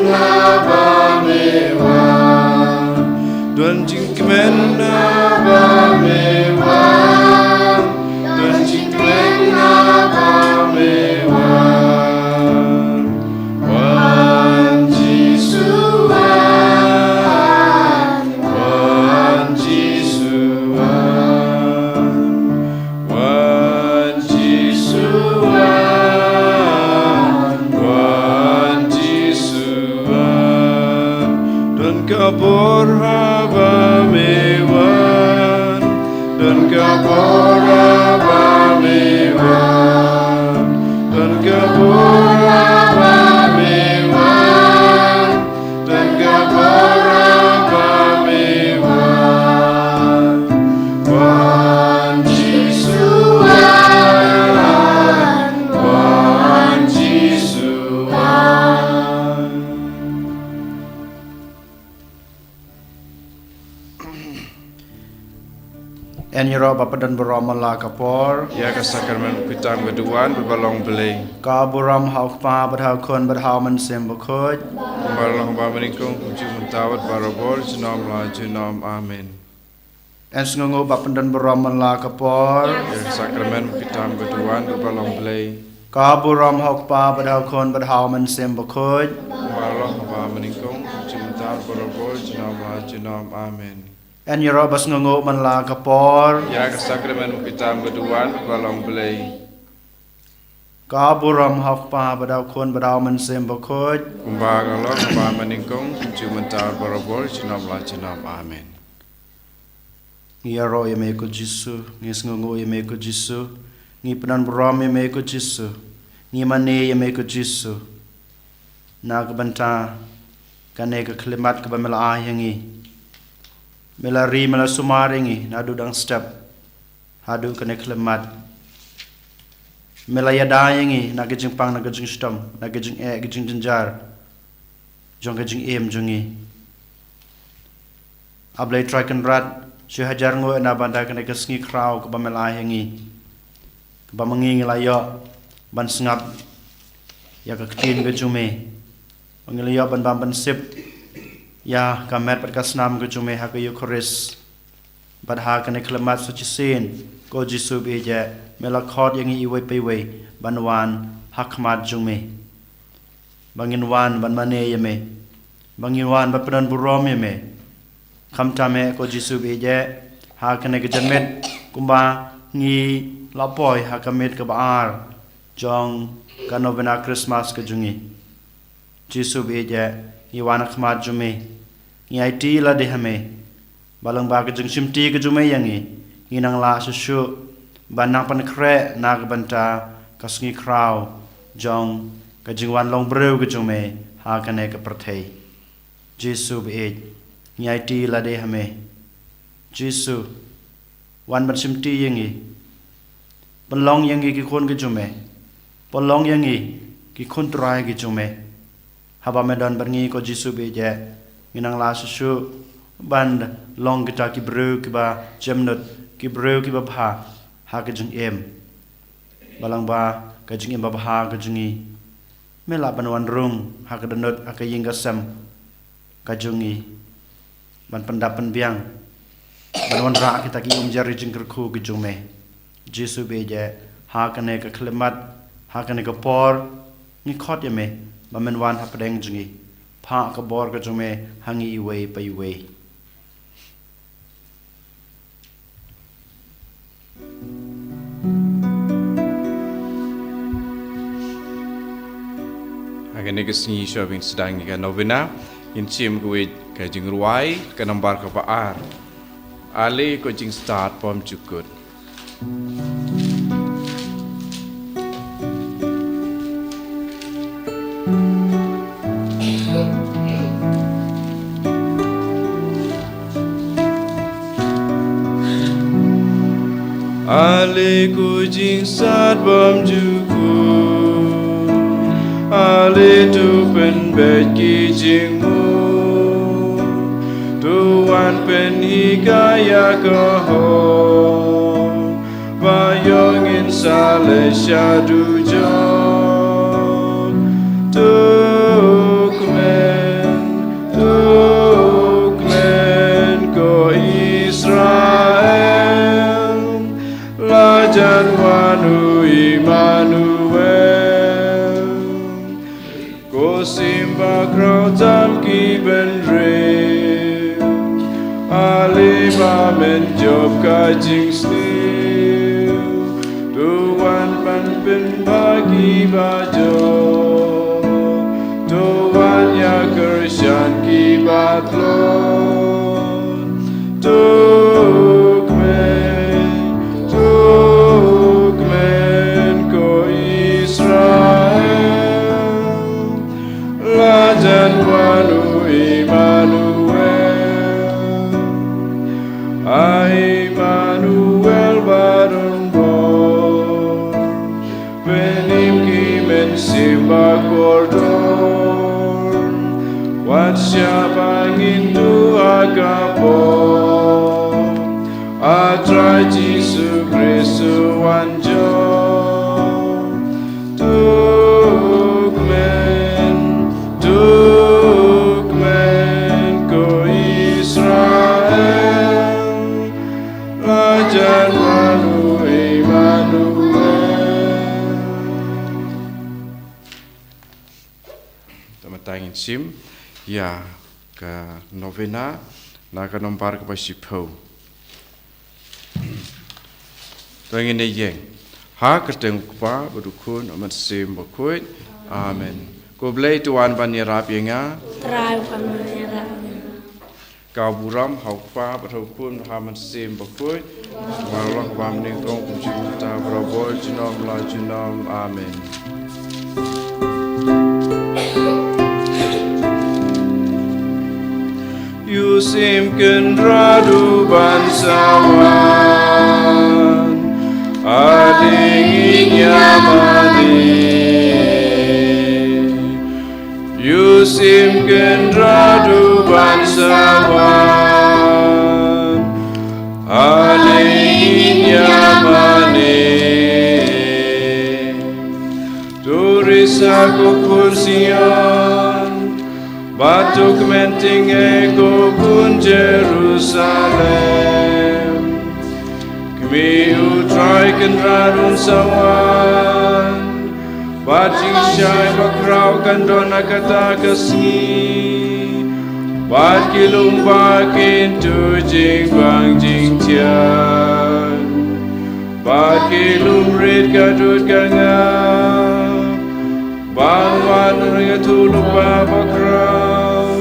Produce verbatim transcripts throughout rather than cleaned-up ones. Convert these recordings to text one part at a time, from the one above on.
Haba me wan. Don jingkmen haba me wan. Don jingkmen haba me wan. Wan Jisu wan. Wan Jisu wan. Wan Jisu wan, wan Jisu wan. Don ka bor haba me wan. Don ka bor haba me wan. Don ka bor haba me wan. Don ka bor haba me wan. Wan Jisu wan, wan Jisu wan. Yn ïaroh ba pyndonkam man la ka por. Ïa ka sakramen bakhuid tam ka duwan bad ba long Blei. Ka burom ha u Kpa bad ha u Khun bad ha u Mynsiem Bakhuid. Kumba long ha ba mynnyngkong, kumjuh mynta bad barabor, junom la junom. Amen. Yn sngewnguh ba pyndonkam man la ka por. Ïa ka sakramen bakhuid tam ka duwan bad ba long Blei. Ka burom ha u Kpa bad ha u Khun bad ha u Mynsiem Bakhuid. Kumba long ha ba mynnyngkong, kumjuh mynta bad barabor, junom la junom. Amen. Yn ïaroh ba sngewnguh man la ka por. Ïa ka sakramen bakhuid tam ka duwan bad ba long Blei. Ka burom ha u Kpa bad ha u Khun bad ha u Mynsiem Bakhuid. Kumba ka long ha ba mynnyngkong, kumjuh mynta bad barabor, junom la junom. Amen. Ngi ïaroh ïa me ko Jisu, ngi sngewnguh ïa me ko Jisu, ngi pyndonkam ïa me ko Jisu, ngi mane ïa me ko Jisu. Na ka bynta kane ka khyllipmat kaba me la ai ïa ngi. Me la ri, me la sumar ïa ngi naduh dang step haduh kane ka khyllipmat. Me la ïada ïa ngi na ka jingpang, na ka jingshitom, na ka jingeh, ka jingjynjar jong ka jingim jong ngi. A Blei Trai Kynrad, shu hajar nguh na bynta kane ka sngi khraw kaba me la ai ïa ngi, kaba ma ngi ngi la ïoh ban sngap ïa ka ktien ka jong me, ba ngi la ïoh ban bam ban sip ïa ka met bad ka snam ka jong me ha ka Eukharist. Bad ha kane ka khyllipmat sa shisien, ko Jisu ba ïeit, me la khot ïa ngi iwei pa iwei ban wan ha khmat jong me, ba ngin wan ban mane ïa me, ba ngin wan ban pyndonkam ïa me. Khamtam eh ko Jisu ba ïeit, ha kane ka janmiet kumba ngi la poi ha ka miet kaba ar jong ka novena Christmas ka jong ngi. Jisu ba ïeit, ngi wan ha khmat jong me, ngi aiti lade ha me, ba lyngba ka jingshimti ka jong me ïa ngi, ngin nang lah shuh shuh ban nang pynkhreh na ka bynta ka sngi khraw jong ka jingwan long briew ka jong me ha kane ka pyrthei. Jisu ba ïeit, ngi aiti lade ha me. Jisu, wan ban shimti ïa ngi. Pynlong ïa ngi ki khun ki jong me. Pynlong ïa ngi ki khun trai ki jong me. Haba me don bad ngi ko Jisu ba ïeit, ngin nang lah shuh shuh ban long kita ki briew kiba jemnud, ki briew kiba bha ha ka jingim. Ba lyngba ka jingim babha ka jong ngi, me lah ban wan rung ha ka dohnud, ha ka ïing ka sem ka jong ngi, ban pyndap pynbiang, ban wanrah kita ki umjar jingkyrkhu ki jong me. Jisu ba ïeit, ha kane ka khyllipmat, ha kane ka por, ngi khot ïa me ba men wan hapdeng jong ngi. Phah ka bor ka jong me ha ngi iwei pa iwei. Ha kane ka sngi shuwa ba ngin sdang ïa ka novena, ngin shim kawei ka jingrwai, ka nambar kaba ar. Ale ko jingstad bymjukut. Ale ko jingstad bymjukut, ale to pynbeit ki jingmut, to wan pynhikai ïa ka hok, ba ïoh ngin sa leit sha dujok. To kmen Sim bakhraw tam ki bynriew, ale ba men jop ka jingsniew. To wan ban pynbha ki ba jop, to wan ïakyrshan ki ba tlot. To kmen, to kmen ko Israel. La jan wan u Immanuel. A Immanuel ba don bor. Pynim ki mynsiem ba kordor. Wat shah ba ngin duh ha ka por. A Trai Jisu Khrist u wan jop. To kmen, to kmen ko Israel. La jan wan u Immanuel. Te mynta ngin shim ïa ka novena na ka nombar kaba shiphew. To ngin ïeng. Ha ka kyrteng u Kpa bad u Khun bad u Mynsiem Bakhuid. Amen. Ko Blei to wan ban ïarap ïa nga. Trai wan ban ïarap ïa nga. Ka burom ha u Kpa bad ha u Khun bad ha u Mynsiem Bakhuid. Ba la ka bam ning tong kum jingmynta barabor junom la junom. Amen. Ïoh sim Kynrad u ban sa wan. Ading ïa mane. Ïoh sim Kynrad u ban sa wan. Ading ïa mane. To risa ko khun Sion. Bad to kmen tyngeh ko khun Jerusalem. Khmih, u Trai Kynrad un sa wan. Bad jingshai bakhraw kan don ha kata ka sngi. Bad ki lum ba kin duh jingbang jingthiang. Bad ki lum rit ka dud ka ngap. Ban wan u Nongïathuhlypa bakhraw.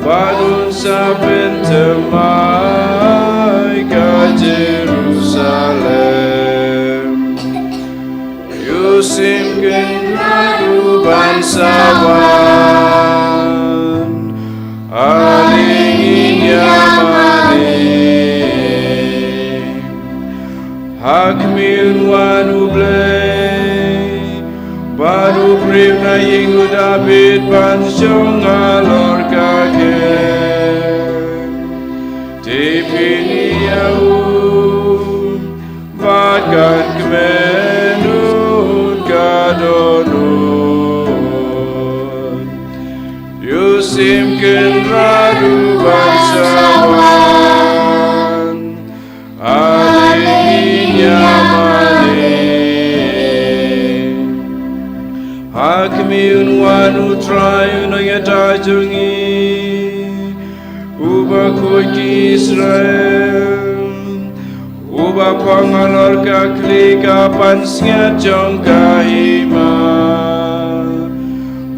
Bad un sa pynthymmai ka Jerusalem. Ïoh sim Kynrad u ban sa wan. Ading ïa mane. Ha khmih un wan u Blei. Bad u briew na ïing u Dabid ban shong halor ka khet. Te phin ïa u. Bad kan kmen un ka dohnud. Ïoh sim Kynrad u ban sa wan. Ading ïa mane. Ha khmih un wan u Trai u Nongïada jong ngi. Uba khuid ki Israel. Uba phong halor ka khlieh ka pansngiat jong ka hima.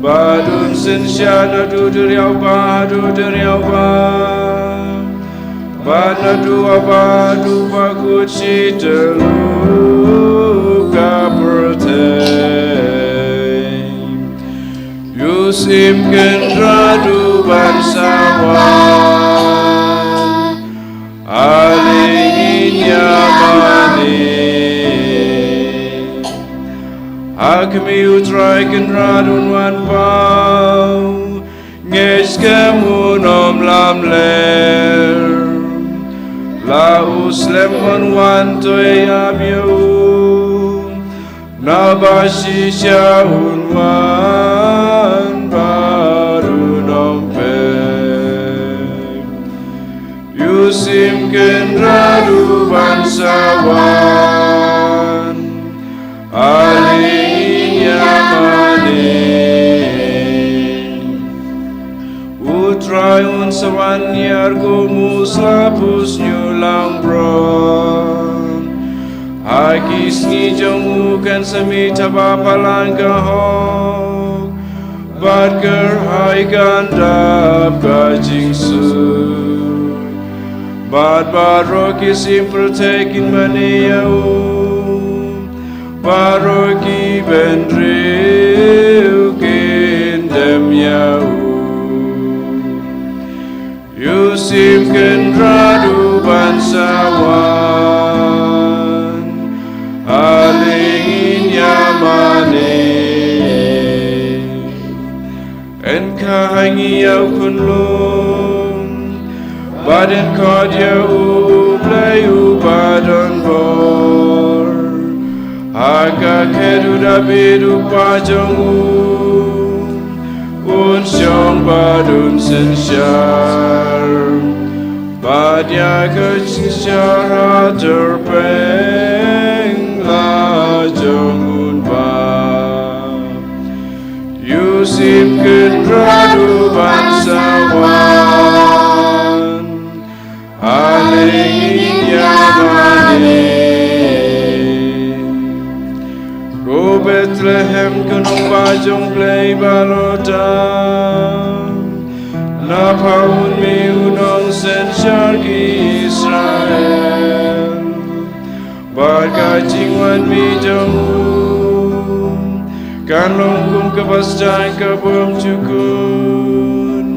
Bad un synshar naduh duriaw ba haduh duriaw ba. Bad naduh ap ba haduh ap kut shi tylli ka pyrthei. Ïoh sim Kynrad u ban sa wan. Ading ïa mane. Ha khmih u Trai Kynrad un wan paw. Ngeit skhem un ym lamler. La u slem un wan to ïa u. Naba shisha un wan bad un ym pep. Ïoh sim Kynrad u ban sa wan. Ading ïa mane. Trai un sa wan ïar kum u slap u shñiuh langbrot. Ha ki sngi jong u kan sa mih thaba phalang ka hok, bad kyrhai kan dap ka jingsuk. Bad baroh ki sim pyrthei kin mane ïa u, baroh ki bynriew kin dem ïa u. U Sim Kynrad u ban sa wan, ale ngin ïa mane. Yn kha ha ngi ïa u khunlung, bad yn khot ïa u Blei uba don bor. Ha ka khet u Dabid u kpa jong u, un shong bad un synshar, bad ïa ka jingsynshar ha tyrpeng la jong un bad. U Sim Kynrad u ban sa wan, ale ngin ïa mane. Ko Bethlehem, ko nongbah jong Blei Baroh tam, na pha un mih u nongsynshar ki Israel? Bad ka jingwan mih jong u kan long kum ka basjan ka bym jukut.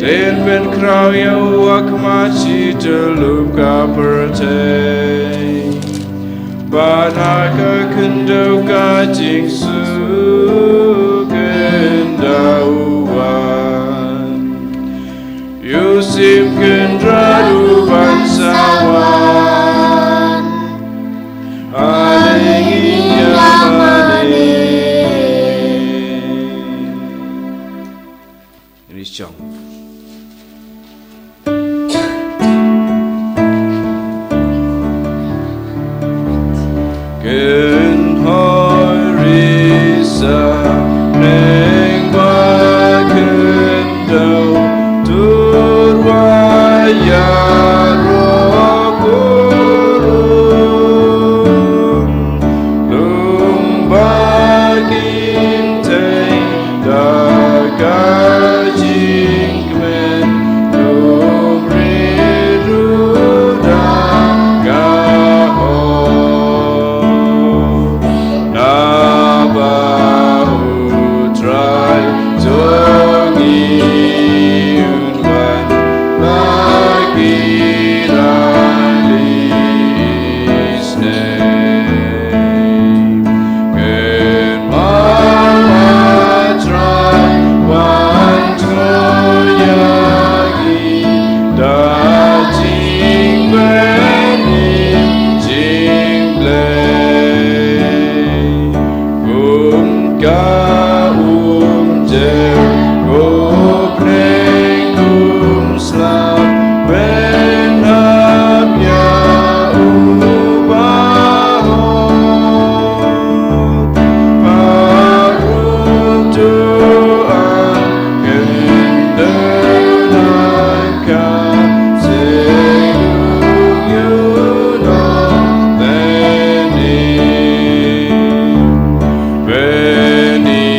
Te yn pynkhraw ïa u ha khmat shi tyllup ka pyrthei, bad ha ka khyndew ka jingsuk ynda u wan. U Sim Kynrad u ban sa wan, ale ngin ïa mane. Ini chong. Kynhoi risa neng ba kyndew, tur wa ïaroh kurum. Lum ba kin tei da ka jing kmen, lum ri ruh da ka hok. Naba U Trai jong ngi un wan la ki rangli. Slap, pynhap ïa u bahok, baroh to an kyndew na ka, se u ïu nong teni. Beni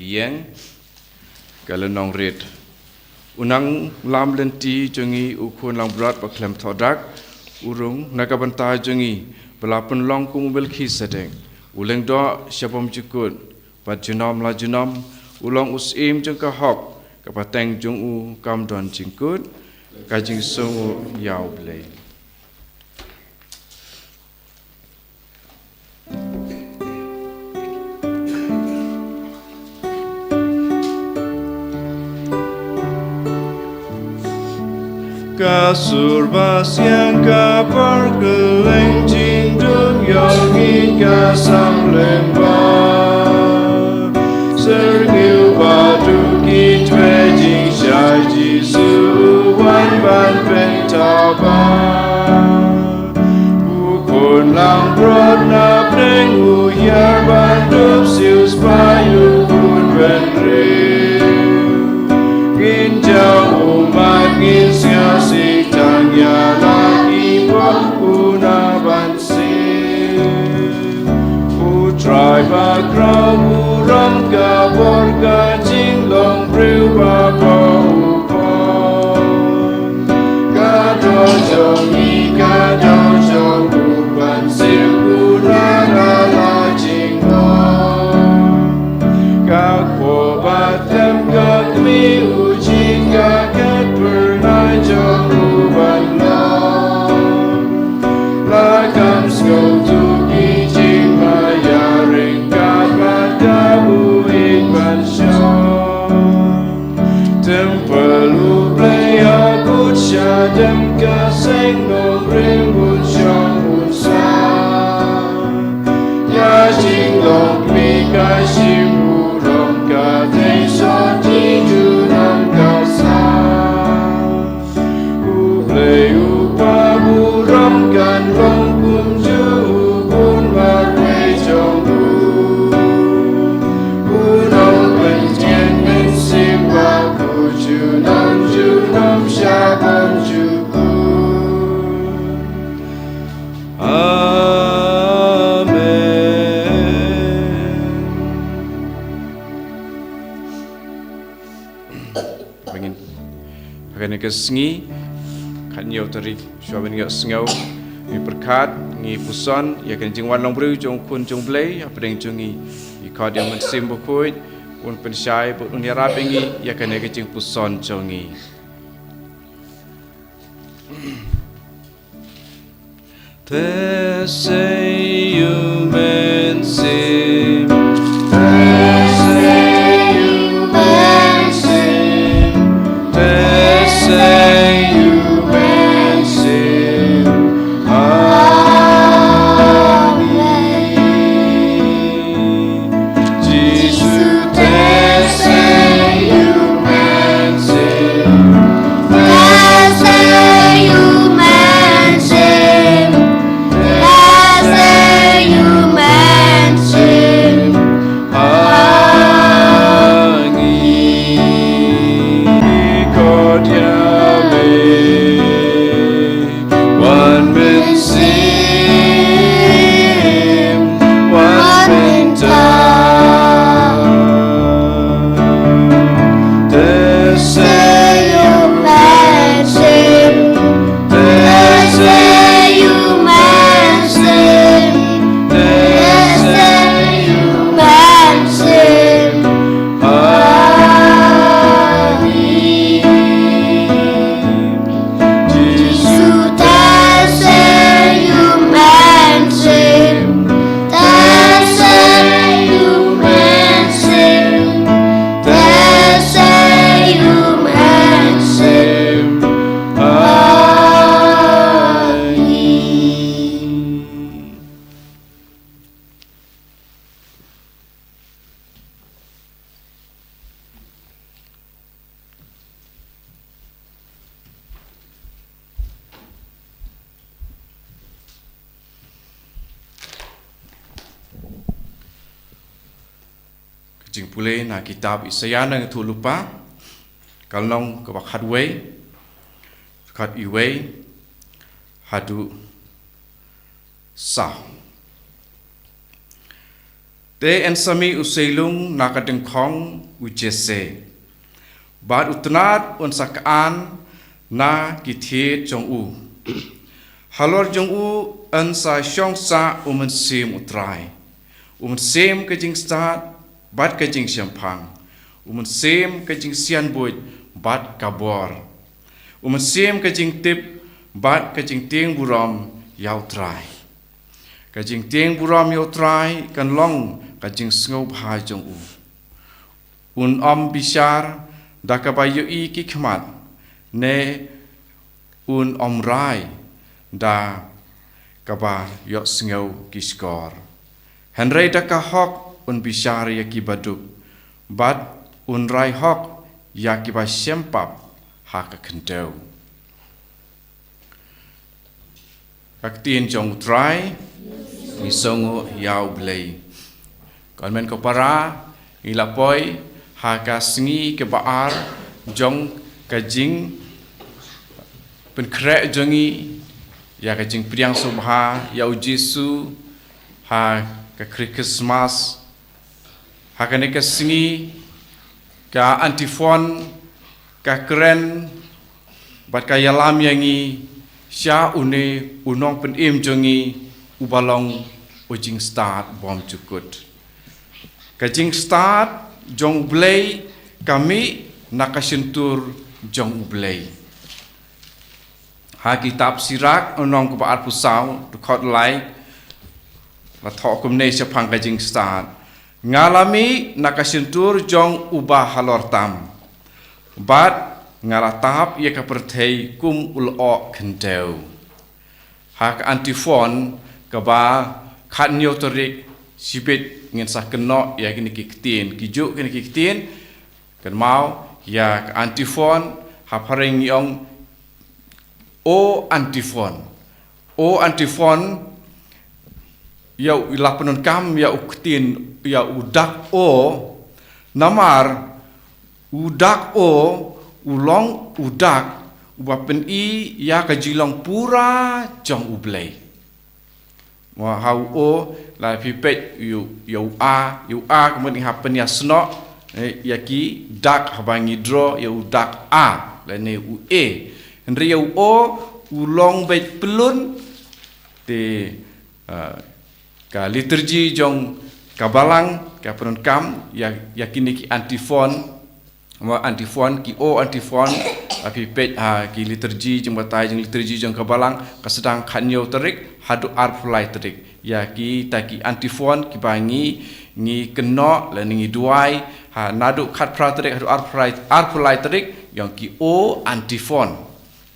Ïeng, ka lynnong rit. U nonglam lynti jong ngi u khun langbrot ba khlem thoh dak, u rung na ka bynta jong ngi, ba la pynlong kum u Melkhisedek, u lyngdoh sha bymjukut, bad junom la junom, u long u syiem jong ka hok, ka pateng jong u kam don jingkut, ka jingsngew ïa U Blei. Ka sur ba siang ka por kylleng jingdum ïong i ka sam lem ba. Syrngiew ba duk i twe jingshai Jisu wan ban pynthaba. U khun langbrot na pdeng u hiar ban dup siewspah ïa u khun bynriew. Ngin jaw ummat ngin sngewsih tang ïa la ki pop u na ban siew. U Trai ba khraw burom ka bor ka jinglong briew ba ba u pon. Ka daw jong i ka daw jong u ban siew u na na la jingmong. Ka khua ba them ka kmie u jin ka kat pyrnai jong u ban long. La kam sngewthuh ki jingmaïa ryngkat bad ka buit ban shong. Templ U Blei ha kut sha dem ka seng nongrim bun shong bun sah. Ïa jinglong kmie ka shim burom ka dei sot ki junom ka sah. U Blei U Pa burom kan long kumjuh u bun marwei jong u. U Nongpynthiah Mynsiem Bakhuid junom junom sha bymjukut. Amen. Ba ngin, ha kane ka sngi, khathynñiew tarik, shuwa ban ïohsngew, ngi pyrkhat, ngi puson ïa ka jingwan long briew jong u Khun jong U Blei hapdeng jong ngi. Ngi khot ïa U Mynsiem Bakhuid un pynshai bad un ïarap ïa ngi ïa kane ka jingpuson jong ngi. Te sei U Mynsiem, te sei U Mynsiem, te sei U Mynsiem. Amen. Jisu, te sei U Jingpule na kitab Isaiah na ngi tu lupa, ka lynnong kaba khatwei, khat iwei, haduh saw. Te yn sa mih u seilung na ka dyngkhong u Jesse, bad u tnat un sa khan na ki thied jong u. Halor jong u yn sa shong sah u Mynsiem u Trai, u Mynsiem ka jingstad bad ka jingshemphang, u Mynsiem ka jingsianbuit bad ka bor, u Mynsiem ka jingtip bad ka jingtieng burom ïa u Trai. Ka jingtieng burom ïa u Trai kan long ka jingsngewbha jong u. Un ym bishar da kaba ïohi ki khmat, ne un ym rai da kaba ïohsngew ki shkor. Hynrei da ka hok un bishar ïa ki baduk, bad un rai hok ïa kiba shem pap ha ka khyndew. Ka ktien jong u Trai. Ngi sngew ïa u Blei. Ko hynmen ko para, ngi la poi ha ka sngi kaba ar jong ka jingpynkhreh jong ngi ïa ka jingpdiang sngewbha ïa u Jisu ha ka Khri Christmas. Ha kane ka sngi, ka antiphon ka kren bad ka ïalam ïa ngi sha une u nongpynim jong ngi uba long u jingstad bymjukut. Ka jingstad jong u Blei ka mih na ka shyntur jong u Blei. Ha kitab Sirak lynnong kaba arphew saw, dkhot lai, la thoh kumne shaphang ka jingstad: Nga la mih na ka shyntur jong uba halor tam, bad nga la tap ïa ka pyrthei kum u lyoh khyndew. Ha ka antiphon kaba khathynñiew tarik shibit ngin sa kynnoh ïa kine ki ktien, ki juh kine ki ktien, kynmaw ïa ka antiphon, ha phareng ngi ong o antiphon. O antiphon, ïa u la pyndonkam ïa u ktien, ïa u dak o, namar u dak o u long u dak uba pyni ïa ka jinglong pura jong u Blei. Mo, ha u o, la phi peit ïa u, ïa u a, ïa u a kumne ha pynïasnoh, eh, ïa ki dak haba ngi draw ïa u dak a, lane u e. Hynrei ïa u o u long beit pyllun, te, eh, ka liturgi jong ka balang ka pyndonkam ïa, ïa kine ki antiphon, mo, antiphon, ki o antiphon, la phi peit ha ki liturgi jong batai, jong liturgi jong ka balang, ka sdang khathynñiew tarik haduh arphew lai tarik. Ïa kita ki antiphon kiba ngi, ngi kynnoh lane ngi duwai, ha naduh khatphra tarik haduh arphew lai, arphew lai tarik, ïa ki o antiphon.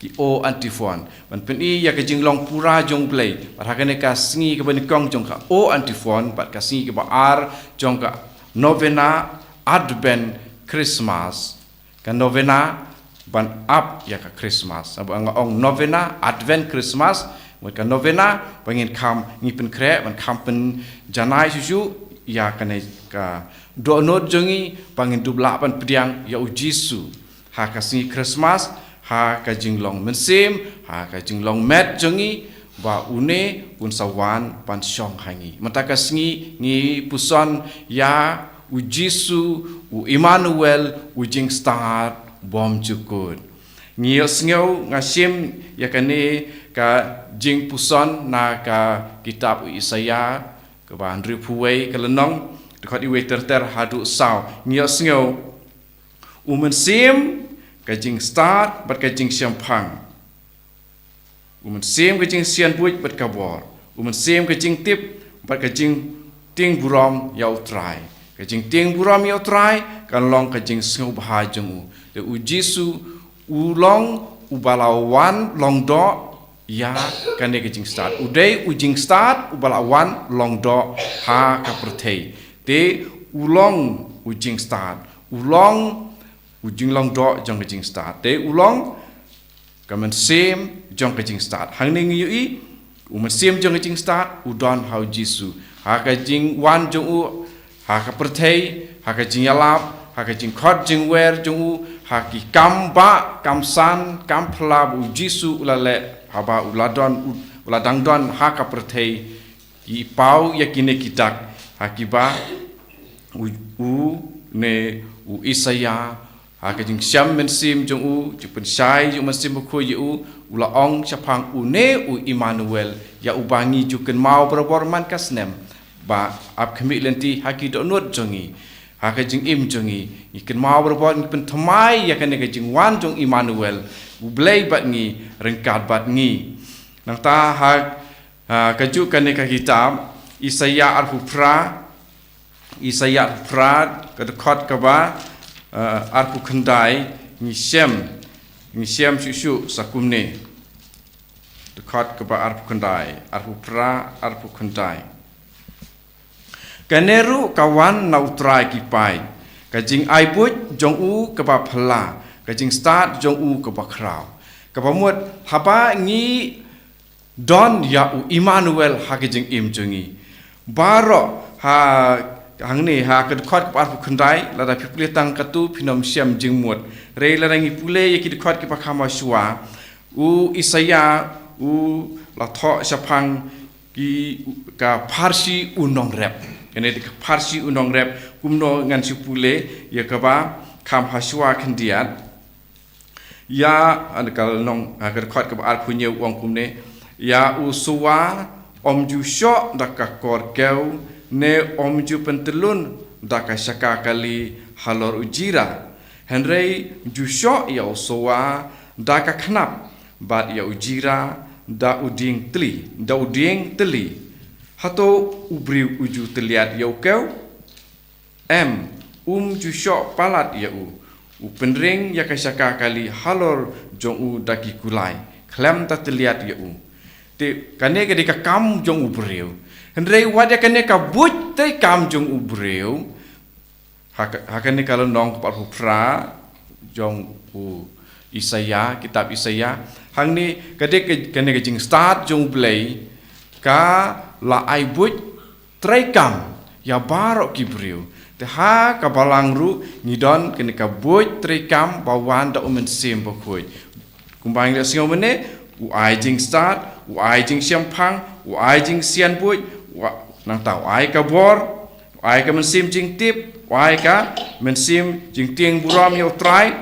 Ki o antiphon ban pyni ïa ka jinglong pura jong u Blei. Bad ha kane ka sngi kaba nyngkong jong ka o antiphon bad ka sngi kaba ar jong ka novena Advent Christmas. Ka novena ban ap ïa ka Christmas. Haba nga ong novena Advent Christmas, mut ka novena ba ngin kham ngi pynkhreh, ban kham pynjanai shuh shuh ïa kane ka dohnud jong ngi ba ngin dup lah ban pdiang ïa u Jisu ha ka sngi Christmas, ha ka jinglong mynsiem, ha ka jinglong met jong ngi, ba une un sa wan ban shong ha ngi. Mynta ka sngi ngi puson ïa u Jisu, u Immanuel, u jingstad bymjukut. Ngi ïohsngew, nga shim ïa kane ka jingpuson na ka kitab u Isaiah, kaba hynriewphew wei ka lynnong, dkhot iwei ter ter haduh saw. Ngi ïohsngew, u Mynsiem ka jingstad bad ka jingshemphang, u Mynsiem ka jingsianbuit bad ka bor, u Mynsiem ka jingtip bad ka jingtieng burom ïa u Trai. Ka jingtieng burom ïa u Trai kan long ka jingsngewbha jong u. Te u Jisu u long uba la wan long doh ïa kane ka jingstad. U dei u jingstad uba la wan long doh ha ka pyrthei. Te u long u jingstad, u long u jinglong doh jong ka jingstad. Te u long ka mynsiem jong ka jingstad. Hangne ngi ïohi u mynsiem jong ka jingstad u don ha u Jisu. Ha ka jingwan jong u, ha ka pyrthei, ha ka jingïalap, ha ka jingkhot jingwer jong u, ha ki kam bah, kam san, kam phylla ba u Jisu u la leh, haba u la don, u, u la dang don ha ka pyrthei, ki paw ïa kine ki dak, ha kiba u, u ne u Isaïah, ha ka jingshem mynsiem jong u, jingpynshai jong u Mynsiem Bakhuid ïa u, u la ong shaphang une u Immanuel, ïa uba ngi ju kynmaw barabor man ka snem, ba ap khmih lynti ha ki dohnud jong ngi, ha ka jingim jong ngi, ngi kynmaw barabor, ngi pynthymmai ïa kane ka jingwan jong Immanuel, u Blei bad ngi, ryngkat bad ngi. Nangta ha, ha, kajuh kane ka kitab, Isaïah arphew phra, Isaïah arphew phra, ka dkhot kaba, eh, arphew khyndai, ngi shem, ngi shem shuh shuh sa kumne. Dkhot kaba arphew khyndai, arphew phra, arphew khyndai. Kane ruh ka wan na U Trai ki paid, ka jingai buit jong u kaba phylla, ka jingstad jong u kaba khraw. Kaba mut haba ngi don ïa u Immanuel ha ka jingim jong ngi. Baroh ha, hangne ha ka dkhot kaba arphew khyndai, lada phi pule tang katto phin ym shem jingmut. Hynrei lada ngi pule ïa ki dkhot kiba kham hashwa, u Isaïah u la thoh shaphang ki, ka pharshi u nongrep. Kane ka pharshi u nongrep, kumno ngan shu pule ïa kaba kham hashwa khyndiat. Ïa, an ka long, ha ka dkhot kaba arphew hynñiew u ong kumne. Ïa u Soa ym ju shoh da ka kor kew, ne ym ju pyntyllun da ka shaka kali halor u Jira. Hynrei ju shoh ïa u Soa da ka khnap, bad ïa u Jira da u dieng tylli, da u dieng tylli. Hato u briew u ju tylliat ïa u kew? Em, um ju shoh palat ïa u. U pynring ïa ka shaka kali halor jong u da ki kulai, khlem da tylliat ïa u. Te kane ka dei ka kam jong u briew. Hynrei wat ïa kane ka buit treikam jong u briew, ha ka, ha kane ka lynnong kaba arphew phra jong u Isaïah, kitab Isaïah. Hangne ka dei ka, kane ka jingstad jong u Blei, ka la ai buit treikam ïa baroh ki briew. Te ha ka balang ruh ngi don kane ka buit treikam ba wan da u Mynsiem Bakhuid. Kumba ngi la sngew mynne, u ai jingstad, u ai jingshemphang, u ai jingsianbuit, u a-, nangta u ai ka bor, u ai ka mynsiem jingtip, u ai ka mynsiem jingtieng burom ïa U Trai.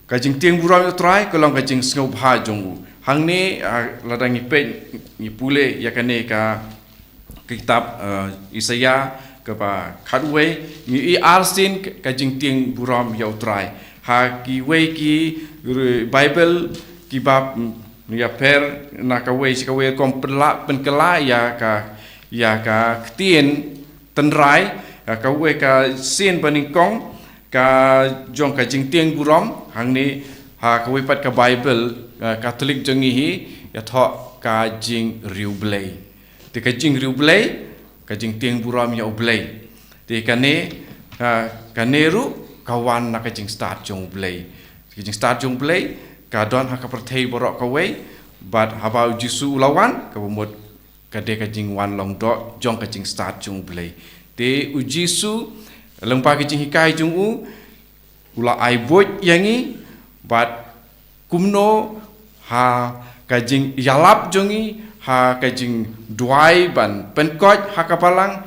Ka jingtieng burom ïa U Trai ka long ka jingsngewbha jong u. Hangne, ah, lada ngi peit, ngi pule ïa kane ka kitab, eh, Isaïah kaba khatwei, ngi i arsien ka, ka jingtieng burom ïa U Trai. Ha kiwei ki, eh, Baibl kiba, mm, ïapher na kawei sha kawei kum pynlah pynkylla ïa ka, ïa ka ktien tynrai, ha kawei ka sien banyngkong, ka jong ka jingtieng burom, hangne ha kawei pat ka Baibl, eh, Katholik jong ngi hi, ïathoh ka jingriewblei. Te ka jingriewblei, ka jingtieng burom ïa U Blei. Te kane, eh, kane ruh ka wan na ka jingstad jong U Blei. Ka jingstad jong U Blei, ka don ha ka pyrthei baroh kawei, bad haba U Jisu u la wan, kaba mut ka dei ka jingwan long doh jong ka jingstad jong U Blei. Te U Jisu, lyngba ka jinghikai jong u, u la ai buit ïa ngi, bad kumno ha ka jingïalap jong ngi, ha ka jingduwai ban pynkoit ha ka balang,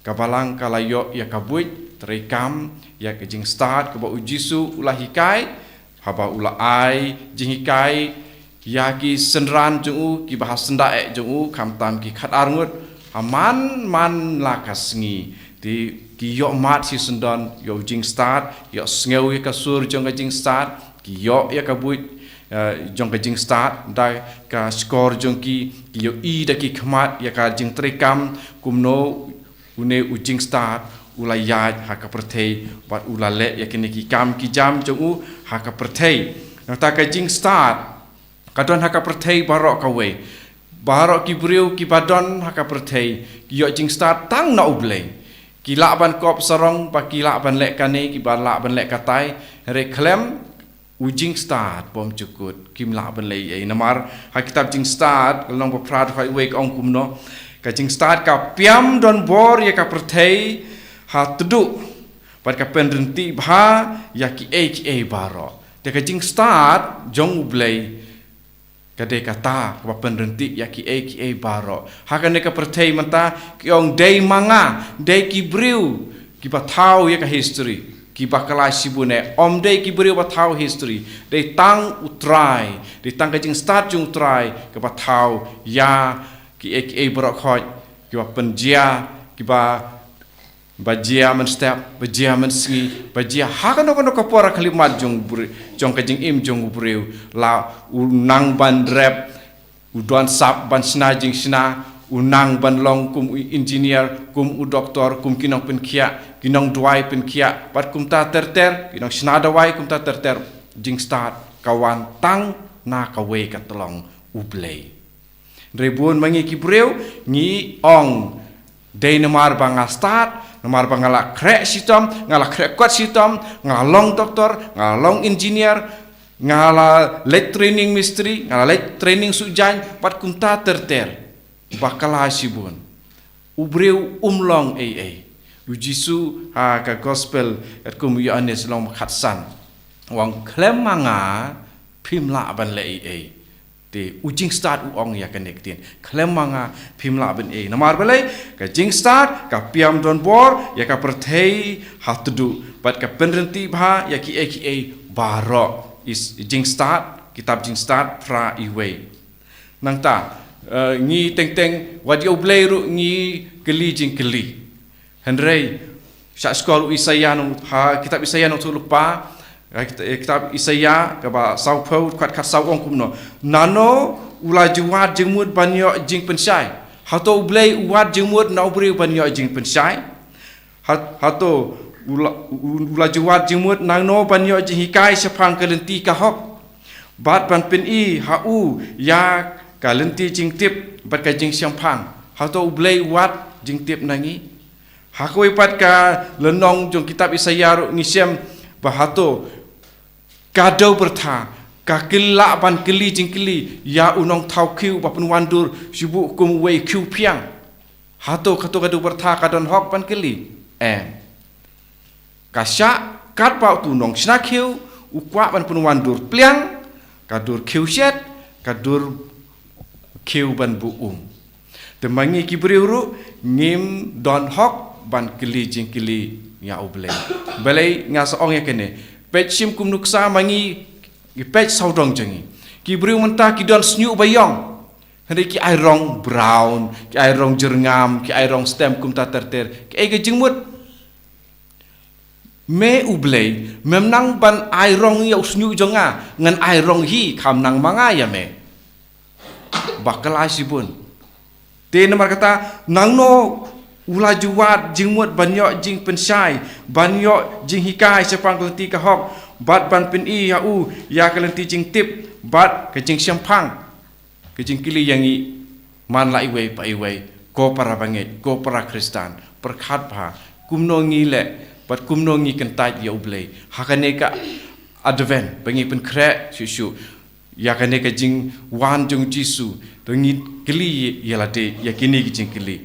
ka balang ka la ïoh ïa ka buit treikam ïa ka jingstad kaba U Jisu u la hikai, haba u la ai jinghikai ïa ki synran jong u, kiba ha syndah eh jong u, khamtam ki khatar ngut, ha man man la ka sngi. Te ki ïoh mad shisyndon ïa u jingstad, ïohsngew ïa ka sur jong ka jingstad, ki ïoh ïa ka buit, eh, jong ka jingstad da ka shkor jong ki, ki ïohi da ki khmat ïa ka jingtreikam kumno une u jingstad u la ïaid ha ka pyrthei, bad u la leh ïa kine ki kam ki jam jong u ha ka pyrthei. Nangta ka jingstad ka don ha ka pyrthei baroh kawei. Baroh ki briew kiba don ha ka pyrthei ki ïoh jingstad tang na U Blei. Ki lah ban kop sarong, ba ki lah ban leh kane, kiba lah ban leh katai, hynrei khlem u jingstad bymjukut kim lah ban leh ei ei. Namar ha kitab Jingstad, lynnong ba phra dkhot wei ka ong kumno, Ka jingstad ka piam don bor ïa ka pyrthei ha tduh, bad ka pynryntih bha ïa kiei kiei baroh. Te ka jingstad jong U Blei ka dei kata kaba pynryntih ïa kiei kiei baroh. Ha kane ka pyrthei mynta ki ong dei ma nga, dei ki briew kiba thaw ïa ka history, kiba kylla shibun eh. Ym dei ki briew ba thaw history, dei tang U Trai, dei tang ka jingstad jong U Trai kaba thaw ïa kiei kiei baroh khoit, kiba pynjia, kiba ba jia mynstep, ba jia mynsngi, ba jia ha kano kano ka por ha ka khyllipmat jong u briew, jong ka jingim jong u briew. La u nang ban rep, u don sap ban shna jingshna, u nang ban long kum u engineer, kum u doktor, kum ki nongpynkhiah, ki nongduwai pynkhiah, bad kumta ter ter, ki nongshna dawai kumta ter ter. Jingstad ka wan tang na kawei ka tyllong, U Blei. Hynrei bun ma ngi ki briew ngi ong, dei namar ba nga stad, namar ba nga la khreh shitom, nga la khreh kot shitom, nga la long doktor, nga la long engineer, nga la leit training mistri, nga la leit training suh jaiñ, bad kumta ter ter. Ba kylla shibun. U briew um long ei ei. U Jisu ha ka gospel katkum u Ïoannis lynnong khatsan, u ong, khlem ma nga phim lah ban leh ei ei. Te u jingstad u ong ïa kane ka ktien, khlem ma nga phim lah ban ei. Namar balei? Ka jingstad ka piam don bor ïa ka pyrthei ha tduh, bad ka pynryntih bha ïa kiei kiei baroh. Is Jingstad, kitab Jingstad phra, iwei. Nangta, eh, ngi teng teng, wat ïa U Blei ruh ngi kylli jingkylli. Hynrei, sha skul u Isaïah nong, ha kitab Isaïah nongthoh lypa, ha kit-, eh, kitab Isaïah kaba sawphew, khat khat saw ong kumno. Nano u la ju wad jingmut ban ïoh jingpynshai? Hato U Blei u wad jingmut na u briew ban ïoh jingpynshai? Hat-, hato u la, u, u la ju wad jingmut nangno ban ïoh jinghikai shaphang ka lynti ka hok, bad ban pyni ha u ïa ka lynti jingtip bad ka jingshemphang? Hato U Blei u wad jingtip na ngi? Ha kawei pat ka lynnong jong kitab Isaïah ruh ngi shem ba hato ka dei byrtha, ka kylla ban kylli jingkylli ïa u nongthaw khiew ba pynwandur shu buh kum uwei u khiew phiang. Hato, hato ka dei byrtha, ka don hok ban kylli? Em. Ka shah katba utu u nongshna khiew u kwah ban pynwandur pliang, ka dur khiew shet, ka dur khiew ban buh um. Te ma ngi ki briew ruh ngim don hok ban kylli jingkylli ïa U Blei. Balei nga sa ong ïa kane? Peit shim kum nuksa, ma ngi, ngi peit sawdong jong ngi. Ki briew mynta ki don shñiuh ba ïong. Hynrei ki ai rong brown, ki ai rong jyrngam, ki ai rong stem kumta ter ter. Ki ai ka jingmut. Me U Blei, mem nang ban ai rong ïa u shñiuh jong nga, ngan ai rong hi, kham nang ma nga ïa me. Ba kylla shibun. Te namar kata, nangno u la ju wad jingmut ban ïoh jingpynshai, ban ïoh jinghikai shaphang ka lynti ka hok, bad ban pyni ïa u ïa ka lynti jingtip bad ka jingshemphang. Ka jingkylli ïa ngi man la iwei pa iwei, ko para bangeit, ko para Khristan, pyrkhat bha kumno ngi leh bad kumno ngi kyntait ïa U Blei ha kane ka Advent, ba ngi pynkhreh shuh shuh ïa kane ka jingwan jong Jisu. To ngin kylli ïa lade ïa kine ki jingkylli.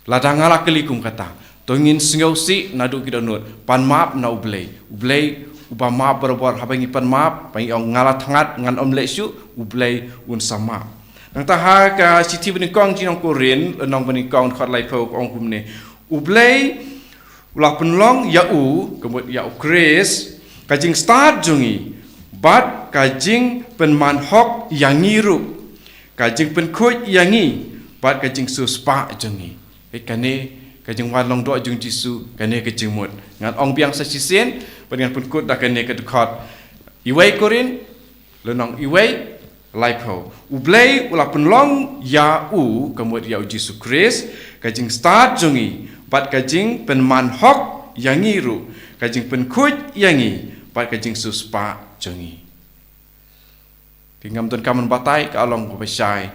Lada nga la kylli kum kata, to ngin sngewsih naduh ki dohnud, pan map na U Blei. U Blei uba map barabor. Haba ngi pan map, ba ngi ong nga la thngat, ngan ym leh shuh, U Blei un sa map. Nangta ha ka shithi banyngkong jong ki nong Korinth, lynnong banyngkong, dkhot laiphew, ka ong kumne: U Blei u la pynlong ïa u, ka mut ïa U Khrist, ka jingstad jong ngi bad ka jingpynman hok ïa ngi ruh, ka jingpynkhuid ïa ngi bad ka jingsiewspah jong ngi. Eh, kane ka jingwan long doh jong Jisu, kane ka jingmut. Ngan ong biang sa shisien bad ngan pynkut da kane ka dkhot. Iwei Korinth, lynnong iwei, laiphew. U Blei u la pynlong ïa u, ka mut ïa U Jisu Khrist, ka jingstad jong ngi bad ka jingpynman hok ïa ngi ruh, ka jingpynkhuid ïa ngi bad ka jingsiewspah jong ngi. Te ngam donkam ban batai ka long kaba shai.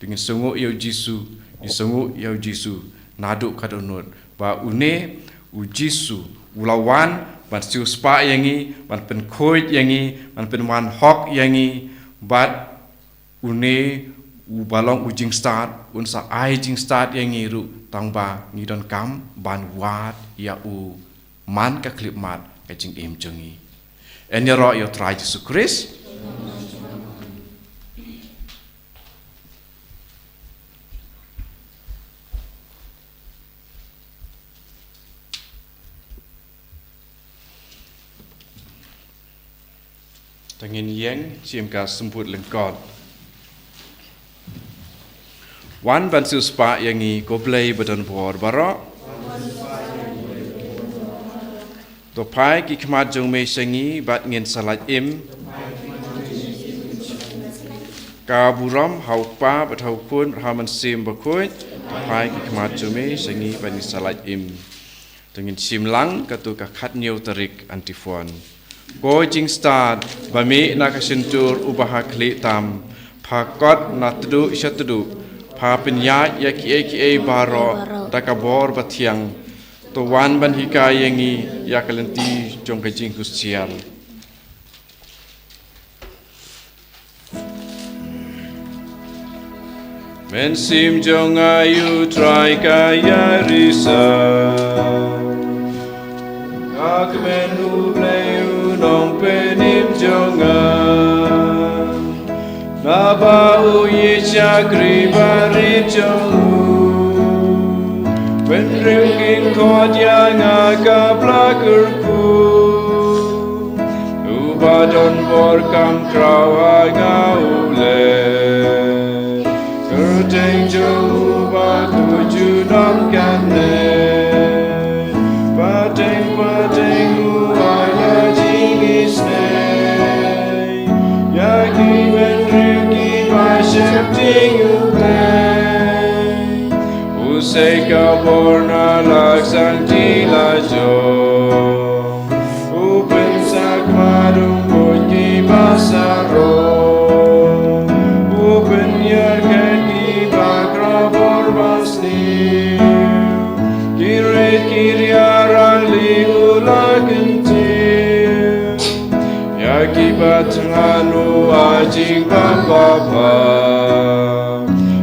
Te ngin sngewnguh ïa U Jisu, ngin sngewnguh ïa U Jisu naduh ka dohnud. Ba une U Jisu u la wan ban siewspah ïa ngi, ban pynkhuid ïa ngi, ban pynman hok ïa ngi, bad une uba long u jingstad, un sa ai jingstad ïa ngi ruh, tang ba ngi donkam ban wad ïa u man ka khyllipmat ka jingim jong ngi. Yn ïaroh ïa u Trai Jisu Khrist. To ngin ïeng shim ka symbood lyngkot. Wan ban siewspah ïa ngi, ko Blei ba don bor baroh. To phai ki khmat jong me sha ngi bad ngin sa lait im. Ka burom ha u Kpa bad ha u Khun bad ha u Mynsiem Bakhuid. To phai ki khmat jong me sha ngi bad ngin sa lait im. To ngin shim lang katto ka khathynñiew tarik antiphon. Ko jingstad ba mih na ka shyntur uba ha khlieh tam, pha kot na tduh sha tduh, pha pynïaid ïa kiei kiei baroh da ka bor bathiang. To wan ban hikai ïa ngi ïa ka lynti jong ka jinghusiar. Mynsiem jong nga ïa u Trai ka ïarisa. Nga kmen U Blei u nongpynim jong nga. Naba u ïeit shakri barit jong u. Bynriew kin khot ïa nga ka bla kyrkhu. Uba don bor kam khraw ha nga u leh. Kyrteng jong u bakhuid junom kane. Pateng pateng u ai ïa jingisynei. Ïa ki bynriew kiba sheptieng U Blei. U sei ka bor na la ka sangti la jong. U pynshakma dum bun kiba sarong. U pynïarkheh kiba khraw bor ba sniew. Ki rit ki riarangli u la kyntiew. Ïa kiba thngan u ai jingbam babha.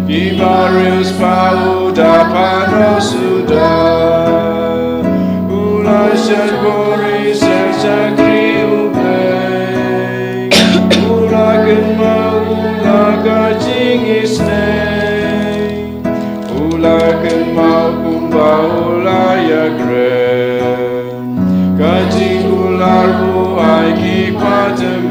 Kiba riewspah u da pynnoh suda. U la shah bor ïa ki shakri U Blei. U la kynmaw u la ka jingisynei. U la kynmaw kumba u la ïakren. Ka jingkular u ai ki pateng.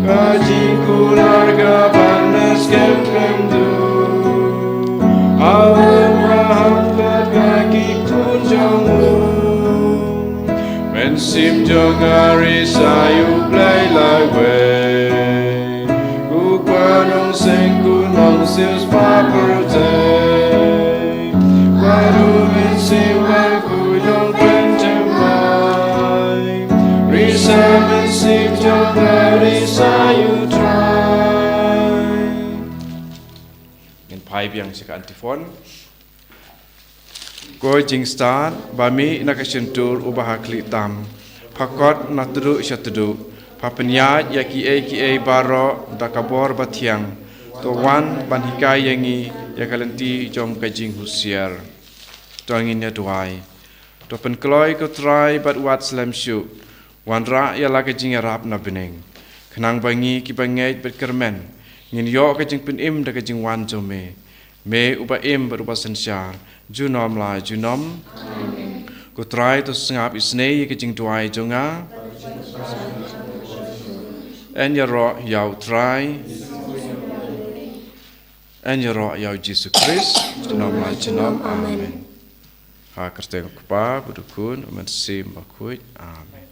Ka jingkular kaba na skhem khlem duh. Ha u Abraham bad ha ki khun jong u. Mynsiem jong nga risa ïa U Blei lawei. Ko Kpa nongseng ko nongsiewspah pyrthei. Bad u Mynsiem Bakhuid nongpynthymmai. Risa mynsiem jong nga risa ïa u Trai. Ngin phai biang sha ka antiphon. Ko jingstad ba mih na ka shyntur uba ha khlieh tam. Pha kot na tduh sha tduh. Pha pynïaid ïa kiei kiei baroh da ka bor bathiang. To wan ban hikai ïa ngi ïa ka lynti jong ka jinghusiar. To ngin ïa duwai. To pynkloi ko Trai bad wat slem shuh. Wanrah ïa la ka jingïarap na bneng. Khnang ba ngi kiba ngeit bad kyrmen. Ngin ïoh ka jingpynim da ka jingwan jong me. Me uba im bad uba synshar. Junom la junom. Amen. Ko Trai to sngap isynei ïa ka jingduwai jong nga. Yn ïaroh ïa u Trai. Yn ïaroh ïa u Jisu Khrist. Junom la junom. Amen. Ha ka kyrteng u Kpa, bad u Khun, u Mynsiem Bakhuid. Amen.